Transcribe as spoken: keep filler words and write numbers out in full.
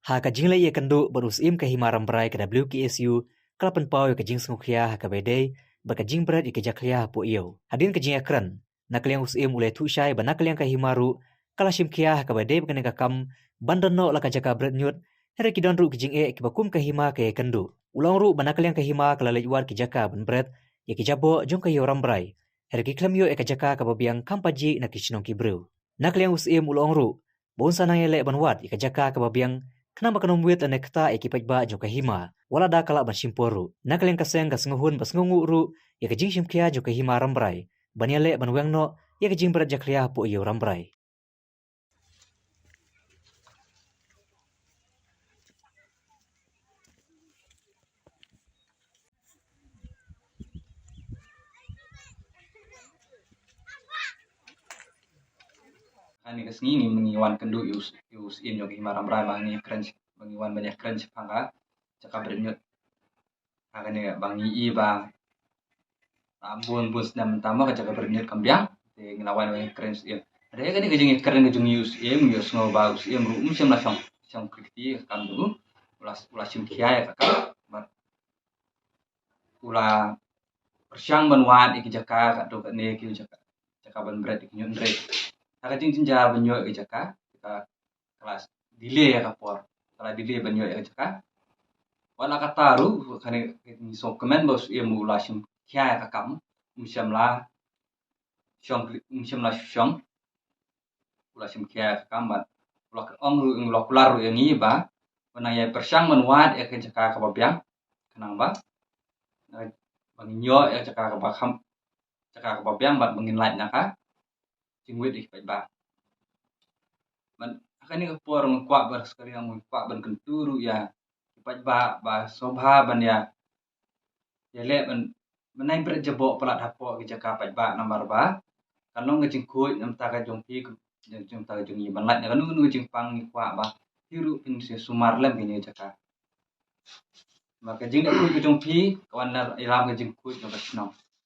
Ha ka jingleit ïakynduh bad u Syiem ka Hima Rambrai, ka W K S U ka la pynpaw ïa ka jingsngewkhia ha kaba ïadei bad ka jingbret ïa ki jakhlia hapoh ïew. Hadien ka jingïakren, na ka liang u Syiem u la ïathuh shai ba na ka liang ka hima ruh ka la shim khia ha kaba ïadei bad kane ka kam ban don noh la ka jaka bret ñiut, hynrei ki don ruh ki jingeh kiba kum ka hima ka ïakynduh. U la ong ruh ba na ka liang ka hima ka la leit wad ki jaka ban bret ïa ki jaboh jong ka ïew Rambrai, hynrei ki khlem ïoh ïa ka jaka kaba biang kham pajih na ki shnong ki briew. Na ka liang u Syiem u la ong ruh ba un sa nang ïaleh ban wad ïa ka jaka kaba biang, khnang ba kan ym wit lane ktah ïa ki paidbah jong ka hima, wat lada ka lah ban shim por ruh. Na ka liang ka seng ka sngewhun bad sngewnguh ruh ïa ka jingshim khia jong ka Hima Rambrai ban ïaleh ban weng noh ïa ka jingbret jakhlia hapoh ïew Rambrai. Kane ka sngi ngi, ngi wan kynduh ïa u s-, ïa u Syiem jong ka Hima Rambrai ba ngi kren, ba ngi wan ban ïakren shaphang ka jaka bret ñiut. Ha kane ba ngi i ba, ah, bun bun snem mynta mo ka jaka bret ñiut kam biang. Te ngi la wan ban ïakren u Syiem. Hynrei kane ka jingïakren ka jong u Syiem, ngi ïohsngew ba u Syiem ruh um shym la shong, shong kyrkieh ïa ka kam jong u. U la, u la shim khia ïa ka kam. Bad u la pyrshang ban wad ïa ki jaka katto katne ki jaka, jaka ban bret ïa ki ñiut, hynrei ha ka jingjynjar ban ïoh ïa ki jaka, ka, ka la delay ïa ka por, ka la delay ban ïoh ïa ka jaka. Wat la katta ruh, kane ngi sngewkmen ba u Syiem u la shim khia ïa ka kam, um shym la shong, um shym la shong. U la shim khia ïa ka kam bad u la ong ruh, u la kular ruh ïa ngi ba un nang ïai pyrshang ban wad ïa ka jaka kaba biang, khnang ba, ba ngin ïoh ïa ka jaka kaba kham, jaka kaba biang bad ba ngin lait na ka jingwit ïa ki paidbah. Bad ha kane ka por nga kwah ba, sekali nga kwah ban kyntu ruh ïa ki paidbah ba sngewbha ban ïa, ïaleh ban, ban nang bret jaboh palat hapoh ki jaka paidbah, namar ba kan long ka jingkhuid na ka bynta ka jong phi, jong, na ka bynta ka jong ngi, ban lait na kano kano ka jingpang. Ngi kwah ba phi ruh phin sa sumar lem kine ki jaka. Namar ka jingleh khuid ka jong phi ka wan na, ïalam ka jingkhuid jong ka shnong.